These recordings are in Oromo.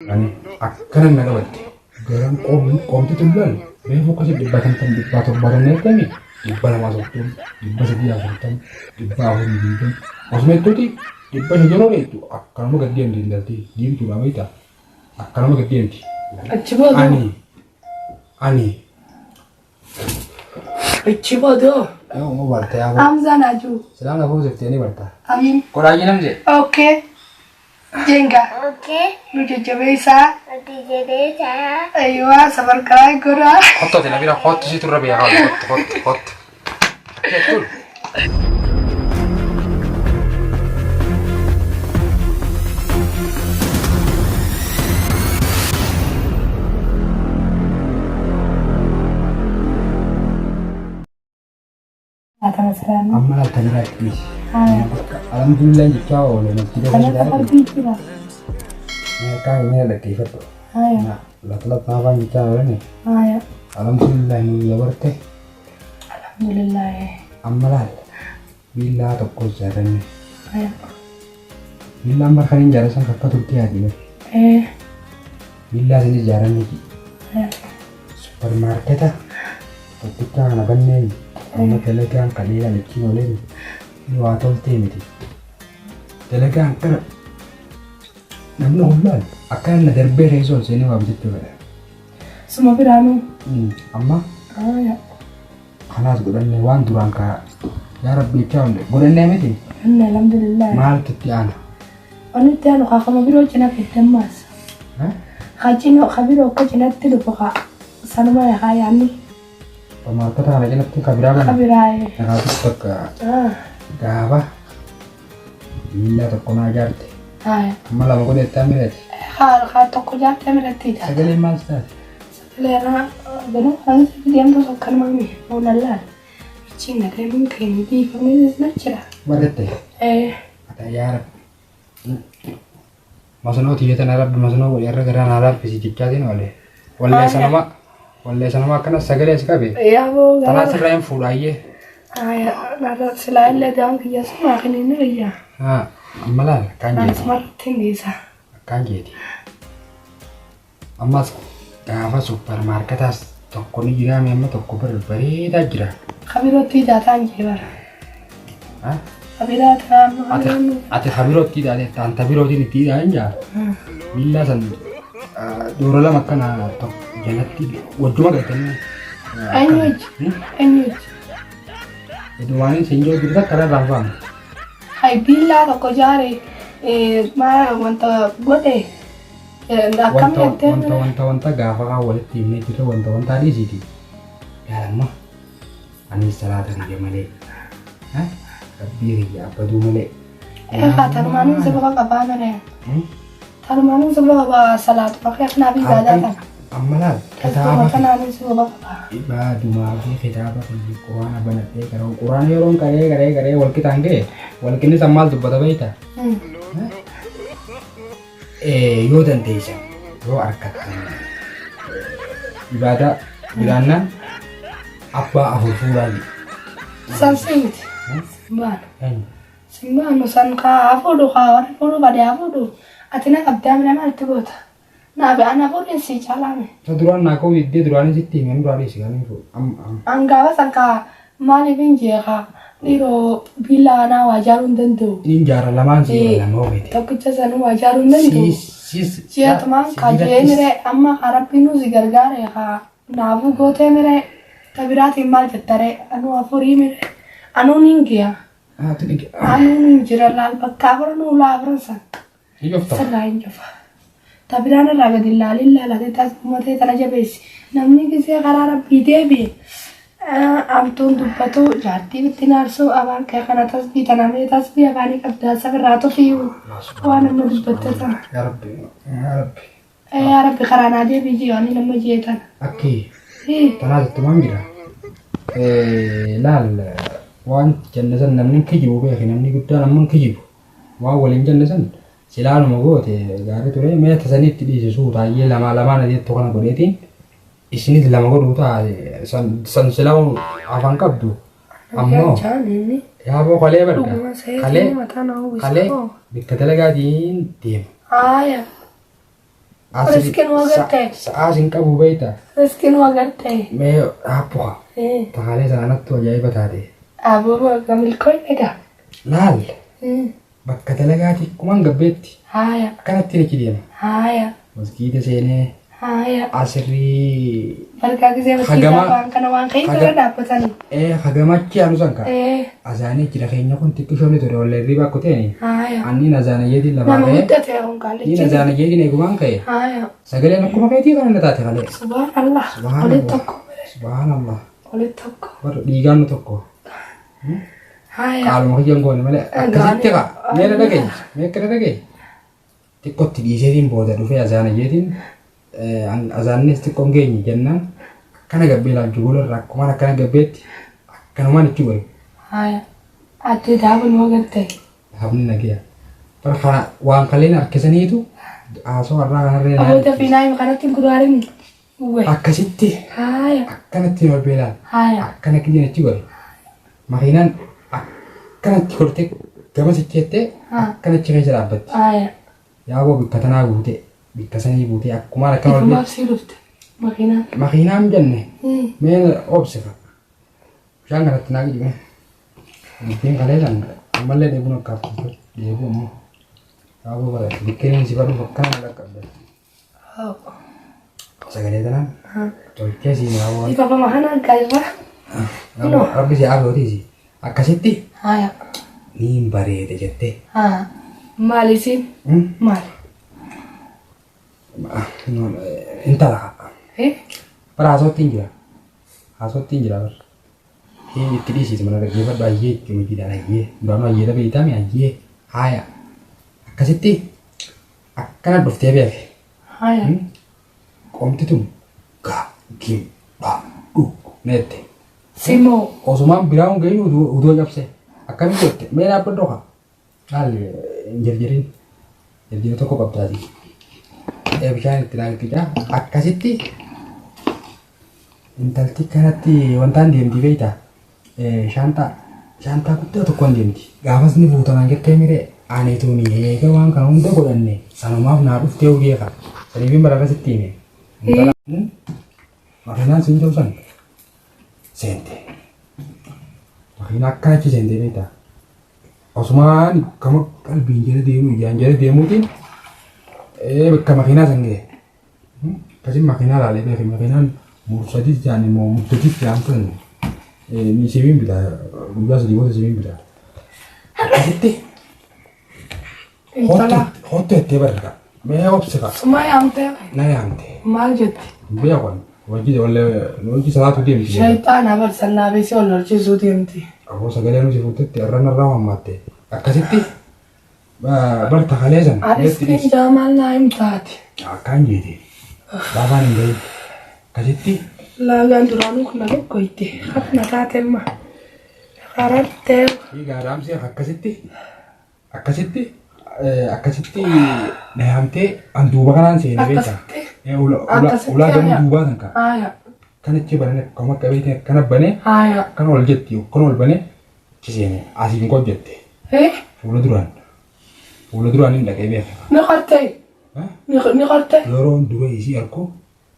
Ani akkana na qabatte. Garan qoomti tullaan reefu akkasii 150 170 jettami 230 340 420 osuma jettuuti 500 yeroo dheettu akkanuma gad deemti intalti diimtuudha beektaa akkanuma gad deemti. Achi booda. Ani Achi booda. Yoo moo barta yaa boo. Hamzaa Naajuu. Silaa na fuusiftee ni barta. Amiin. Qoraayyi namse. Okay. Jenga. Okay. Nu jajjabeessaa. Ati jedhee Ayiwaa sabarkaa godhaa. Kottu ati na bira kottu situ irra beekaa kottu kottu kottu. Jettuun. Nyaatama siraanni. Amma laal kameraa itti dhiisi. Haya. Bakka alhamdulillah jechaa oole masjida Kana keessa qalbii jira. Meeqaa hin dhaggeeffadhu. Haya. Lafa afaan jechaa oolani. Haya. Alhamdulillah nu dabarte. Alhamdulillah. Amma laal viillaa tokko ijaarranne. Haya. Viillaan bar kan hin ijaarran kakka turtii haati bar. Eh. Viillaa sin ijaarranne Haya. supparmaarketa tokkicha kana banneen amma dalagaan kaleela lachiin ooleen ni waa toltee miti. Dalagaan kana namni hullaan akkana na darbee keessa ol seenee waa bitachuu fedha. Suma biraanuu. Amma Haya. kanaas godhannee waan duraan kaa yaa rabbi jechaa olle godhannee miti Inni alhamdulillah. maaltu itti aana? Wanni itti aanu kaakama biroo cina fidammaas. Haa cina ka biroo akka cinatti dhufu haa sanuma haa yaanni. Supparmaarketa kana jalatti ka biraa Ka bana. biraa. Eh. Kanaafis bakka Ah. gaafa viillaa tokko naa ijaarte. Haya. Amma lama godhettaa mireeti. Haa haa tokko jaartee miratti ijaarte. Sagaleen maal taate? Leena ganuu kan deemtu akkanuma mi oolan Achiin galee keenya dhiifamee na jira. Barrette. Eh. Ata yaa rabbi. Masnoo tiyya tana rabbi masnoo godhe irra garaa naa laaffisi jechaatiin oole. Wallee sanuma wallee sanuma akkana sagalee as qabe. Yaa boo Tanaa gara. sirraa hin fuudhaayyee. Aya narra silaa illee daan kiyya sumaa kiniin riyya. Haa amma laal akkaan Naan jeeti. sumarratti hin dhiisa. Akkaan jeeti. Ammas gaafa supparmaarketaas tokko ni jiraame amma tokko bir bareedaa jira. Kabirootti ijaataan jee bara. Haa? Kabiraa ta'an Ati ati kabirootti hidhaate ta'an tabirootiin itti hidhaa hin jaa. Miillaa san doora lama akkana tokko jalatti wajjuma galtanii. Eenyu wajji? Eenyu wajji? Waan isin jiru jiru takka irraa hin faamne. Hay billaa tokko jaare maal wanta godhe akkam Wanta jettee wanta wanta wanta gaafa kaan walitti himnee jirra wanta wanta dhiisiiti. Yaalamma anis salaata kiyya malee. Rabbii kiyya abbaduu malee. Egaa tanumaaniin sababa qabaa malee. Tanumaaniin sababa qabaa salaatu bakka kanaaf ibaadaa tana. Amma laal Tasuma kitaaba tanaanin sababa qabaa. ibaadumaa fi kitaaba kiyya quraana banadhee qara'u quraana yeroon qaree qaree qaree wal qixaan ga'e wal qinni san maal dubbata beektaa? Yoo dandeessan yoo argattan ibaadaa jiraannaan abbaa afur fuudhaa jedhu. San si miti. Simbaanu. Simbaanu san kaa fuudhu kaa warri fuudhu badee haa fuudhu. Ati na qabdaa mina maaltti goota? Naafi ana fuudhin si caalaame. Isa duraan naa ka'uu diddee duraanis itti himee duraa dhiisi kan hin fuudhu. Amma amma. An gaafa san kaa maaliif hin jee kaa dhiiroo biillaa anaa waa ijaaruu hin danda'u. Inni jaara lamaan si godha lama ogeeti. Tokkicha sanuu waa ijaaruu hin danda'u. Siis Ji'atumaan kaa jee miree amma kaa rabbiin nu si gargaare kaa naafuu gootee miree ta biraatiin maal jettaree anuu afurii miree anuun hin giya anuun hin jira laal bakka afran ulaa afran san Ni cufta. sirraa hin cufa. Ta biraan irraa gadi laalin laalatee tasbumatee tana jabeessi. Namni gisee karaa rabbii deebi'e amtuun dubbatu jaartii itti naarsuu afaan kee kana tasbii tana mee tasbii afaanii qabdaa safirraa tufii waan amma dubbatte tana. Yaa Rabbi yaa Rabbi. Yaa Rabbi karaa naa deebii jee waan nama jee tana. Akki tanaas ittumaan jira. Laal waan jenne san namni hin kijibu beeki namni guddaan amma hin kijibu. Waan waliin jenne san silaanuma goote gaarii ture mee tasanii itti dhiisi suutaayyee lamaa lamaan adeettu kana godheetiin isinis lama godhuu ta'a san silaa afaan qabdu ammoo yaaboo kalee barga Dhuguma seetii kalee mataa na uwwisa kalee hoo. bikka dalagaatiin deema. Haaya. Riskiin waa gartee. Sa'aa sin qabu beekta. Riskiin waa gartee. Mee haappuha. Takaalee sana anattu ajaa'iba taate. Aboo gamilkooy egaa. Laal bakka dalagaati akkumaan gabbeetti Haaya. akkanatti achi deema. Haaya. Masgiida seenee Haaya. asirrii Bargaa gisee Hagama- barsiisaa waan kana waan ka'e irra dhaabbatanii. hagamachi aanu san kaa. Eh. Azaanii jira keenya kun xiqqishoonni ture wallee hirriba akka ta'ani. Haaya. Anniin azaanayyeetiin lafaa Nama ka'ee. guddatee kun Niin qaallichi. azaanayyeetiin eegumaan ka'e. Haaya. Sagaleen akkuma keetii kana na taate malee. Subhaanallah. Subhaanallah. Oli tokko. Subhaanallah. Oli tokko. Warra dhiigaan nu tokko. Haaya. Qaaluma kiyyan goone malee akkasitti kaa. Mee na dhagaye. Mee akka na dhagaye. Xiqqootti dhiiseetiin booda dhufee azaanayyeetiin azaannis xiqqoon geenye jennaan akkana gabbee ilaalchu gola irraa akkumaan akkana gabbeetti akkanumaan itti godhe. Haaya. Ati daabun waa gartee. Habni nagaya. Bara kana waan kaleen harkisaniitu haasoo har'aa kanarree Aboo dafii naayim kanatti hin gurguraarin. Uwe. Akkasitti Haaya. akkanatti ol beelaan Haaya. akkana kiyyan achi godhe. Makiinaan akkanatti kortee gama sicheettee akkanachi keessa dhaabbatti. Haaya. Yaaboo bikka tanaa guutee bikka sanii guutee akkumaan akkana ol Ifumaaf sii dhufte. Makiinaan. Makiinaan jenne mee obsifa. Bishaan kanatti naa qicime. Dubbiin kalee san ammallee dheebuun akkaaf dheebuu ammoo. Yaaboo bara bikkeen si badhuuf akkana dhaqqabde. Sagalee tanaan tolchee siin yaaboo. Ifafama kana argaa jirra. Rabbi si haafootiisi. Akkasitti Haaya. niin bareede jettee. Haa. Maali isiin? Maali? Intala. Eh? Bara haasootti hin jira. Haasootti hin jira bara. Itti dhiisiis mana dhaggeeffadhu ayyee jechuun hojiidhaan ayyee. Duraanuu ayyee dhabe itaami ayyee haaya. Akkasitti akkana dhuftee beeke. Haaya. Qomti tun gaa gim dha dhu neette. Simoo. Osumaan biraa hun geenyu uduu cabse. Akkamitti jette mee dhaabbadhu haa. Maal hin jirjiriin. Jirjira tokko qabdaati. Bishaan itti naanqicaa akkasitti intalti kanatti wantaan deemti beektaa shaantaa shaantaa guddaa tokkoon deemti. Gaafas ni fuutanaan jettee miree ani tuni eega waan kana hunda godhanne sanumaaf naa dhuftee beeka. Saniifin bara akkasitti hime. Intala makiinaan siin jiru san seente. Makiinaa akkana achi seente beektaa. Osumaan kama qalbiin jala deemu ijaan jala deemuutiin bakka makiinaa san ga'e. Akkasiin makiinaa laalee beeke makiinaan mursadis jaan immoo murtadis jaan turan ni sibiin bitaa guyyaa sadii booda sibiin bitaa. Akkasitti Intala. hottu jettee barra mee obsi kaa Suma yaamtee. na yaamte. Maal jetti? Beekon hojii wallee hojii salaatu deemti. Shayxaana barsannaa beesii ol lolchiisuu deemti. Aboo sagalee nuti fuutetti irra narraa hammaatte. Akkasitti barta kalee san Aristiin jaamal naa himtaati. Akkaan jeete. Baafaan hin gahin. Akkasitti Laagaan duraanuu kana tokkoitti. Hafna taatemma. Karattee. Gaaraamsi akkasitti akkasitti akkasitti na yaamtee an duuba kanaan seenee beektaa. Akkasitti. Akkasitti Ulaa gama haaya. duubaa san kaa. Haaya. Kan achi banee akkuma akka beekte akkana banee Haaya. akkana ol jetti akkana ol banee achi seenee asiin koo jette Eh? fuula duraan fuula duraan hin dhaqee beeka. Ni qartee. Ni qartee. Yeroon dura isii arku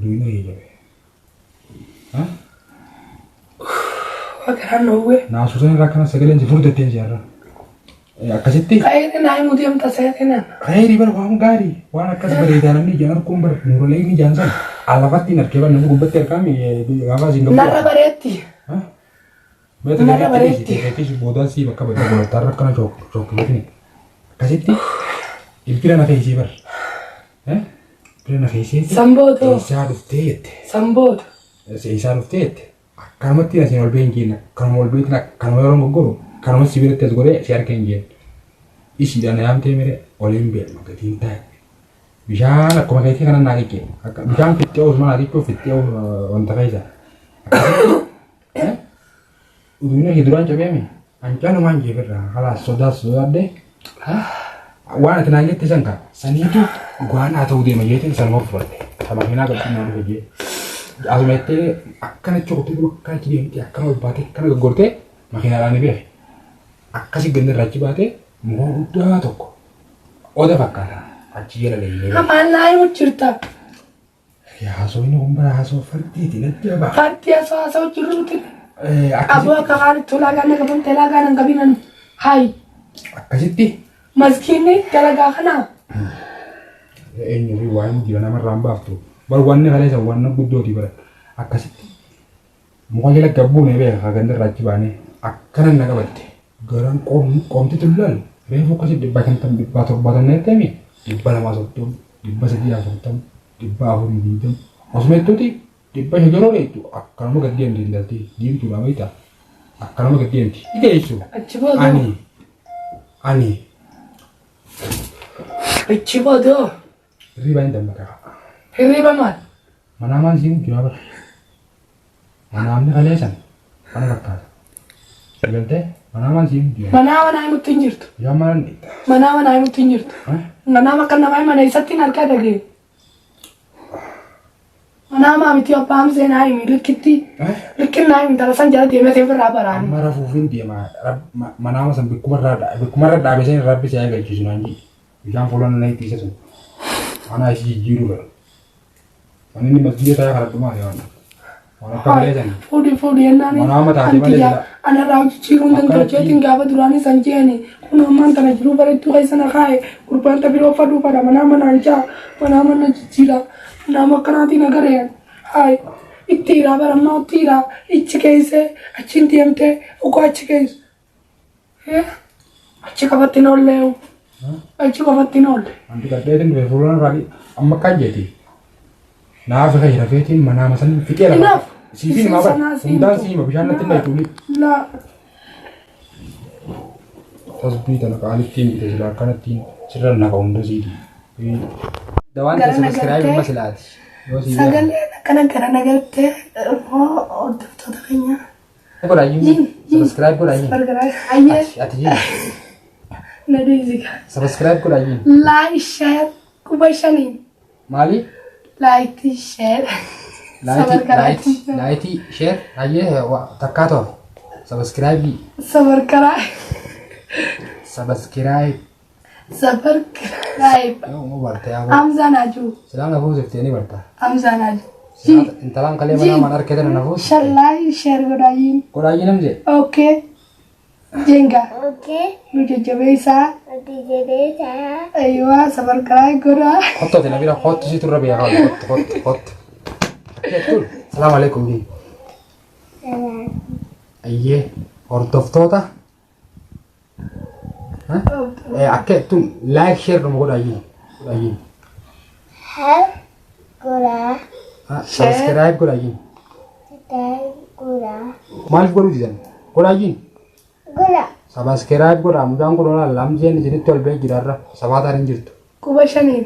duwina hijabe. Waa garaan dhoowwee. Naasuusan irraa akkana sagaleen si furdatteen si har'a. Akkasitti Ka'eeti naa himuu deemta seetinaan. khayrii bar waan gaarii waan akkas bareedaa namni ijaan arguun bar nuuralee inni ijaan san alafatti hin arkee bar namni gubbatti argaame gaafa asiin gabbuu. Narra bareetti. Narra bareetti. Boodaan sii bakka bakka godhataa akkana chookkileetini. Akkasitti ilbira na keessee bar. Ilbira na keessee. Sanbootoo. Eessaa dhuftee jette. Sanboota. Eessaa dhuftee jette. Akkanumatti asiin ol bee hin jenne akkanuma ol beetin akkanuma yeroo goggoru akkanuma sibiilatti as godhee si harka hin jenne. Ishiidhaan yaamtee miree oliin beekma gatiin taa'e. Bishaan akkuma keetii kana naa qiqqee. Bishaan fixxee osuma naa qiqqee fixxee wanta keessa. Uduun ishee duraan cabeemi. Ancanumaan jeefirraa halaas sodaas sodaadhee. Waan ati naan jette san kaa saniitu dhugaan haa ta'uu deema jeetiin sanuma fudhadhe. Sama hinaa galchuun naa dhufe jee. Asuma jettee akkana cootee akkana achi deemtee akkana ol baatee akkana gaggortee makiinaadhaan ni beeke. Akkasi ganda irraa achi baatee muka guddaa tokko oda fakkaata. Achi jala leeyee. Afaan naa himu jirta. Haasofni kun bara haasoo fardiiti natti jabaa. Fardi haasoo haasoo jirruuti. Aboo akka kaanitti ulaagaa na qabamte ulaagaa nan qabinan. Hayi. Akkasitti. Maskiinni dalagaa kanaa. Eenyu fi waa'ee jira namarraa hin baaftu. Bar wanni kaleessa wanna guddooti bara. Akkasitti muka jala gabbuune beeka gandarraa achi baanee akkana na qabatte. Garaan qoomti tullaan reefu akkasii 500 170 jettemi 230 340 420 osuma jettuuti 500 yeroo dheettu akkanuma gad deemti intalti diimtuudha beektaa akkanuma gad deemti iteessu Achi booda. ani ani Achi booda. Hirriibaa hin dammaqaa. Hirriiba maal? Manaamaan siin jiraa bara. Manaamni kalee san kana fakkaata. Sagaltee manaamaan siin jira. Manaa manaa himutti hin jirtu. Yaa maal dhiita? Manaa manaa himutti hin jirtu. Manaa bakka namaa mana isatti hin harkaa dhagee. Manaa maamiti abbaa Hamzee naa himi likkitti. Likkin naa himi tala san jala deemee ta'e ofirraa baraani. Amma rafuufin deema. Manaama san bikkumarra dhaabe san rabbi si eegalchiisu naan jedhi. Bishaan fuula na itti sun. Anaa isi jijjiiruu fedha. Waan inni masgiida taa'ee kadhadhu maali waan? Waan akka malee sani. Fuudhi fuudhi jennaan Manaa taate malee anti sila. anarraa hojjechiiruu hin danda'u Akkanatti- jeetiin gaafa duraanii san jeeni kun ammaan tana jiruu bareedduu keessa na kaa'e gurbaan ta biroo fadhuu fadha manaa manaan jaa manaa mana jijjiira nama akkanaatiin agareen haay itti hiraa barammaa itti hiraa ichi keesse achiin deemtee ugaa achi keessa Achi qofatti hin oolle. Achi qofatti hin oolle. Wanti gadheetiin dhufe fuulaan irraa amma akkaan jeeti. Naaf kan rafeetiin manaa masan fixee lafa. Inaaf. Siifin himaa bara. Hundaan siima bishaan natti hin dhayituuni. Laa. Tasbii tana qaalittiin bite sila akkanattiin sirra naqa hunda siiti. Dawaan Gara ta'e sabiskiraayib nagartee. amma silaati. Yoo sii beekan. Sagaleen akkana gara nagartee hordoftoota keenya. Godhaa Subscribe godhaa Ayyee Ati jii. na dhiisika. Subscribe godhaa Like share quba shaniin. Maali? Like share. Laayitii laayitii laayitii share hayyee takkaa ta'u. Subscribe Sabarkaraa. subscribe. Subscribe. Yoo bartee yaa Hamzaa Naajuu. Silaa na fuusiftee ni barta. Hamzaa Naajuu. Silaa intalaan kalee mana mana harkee tana na fuusifte. Shallaa share godhaayin. Godhaayyii namjee. Okay. Jenga. Okay. Nu jajjabeessaa. Jajjabeessaa. Ayyuwaa sabarkaraa godhaa. Kottu ati na bira kottu si turra beekaa kottu kottu kottu. Akki Salaam alaikum jee. Ayyee hordoftoota. Akka tun like share dhuma godhaayyii. Godhaayyii. Have godhaa. Subscribe godhaayyii. Subscribe godhaa. Maaliif godhuu didan? Godhaayyii. Godha. Subscribe godhaa mucaan kun olaa lamseen isinitti ol ba'ee jira irra sabaataan hin jirtu. Quba shaniin.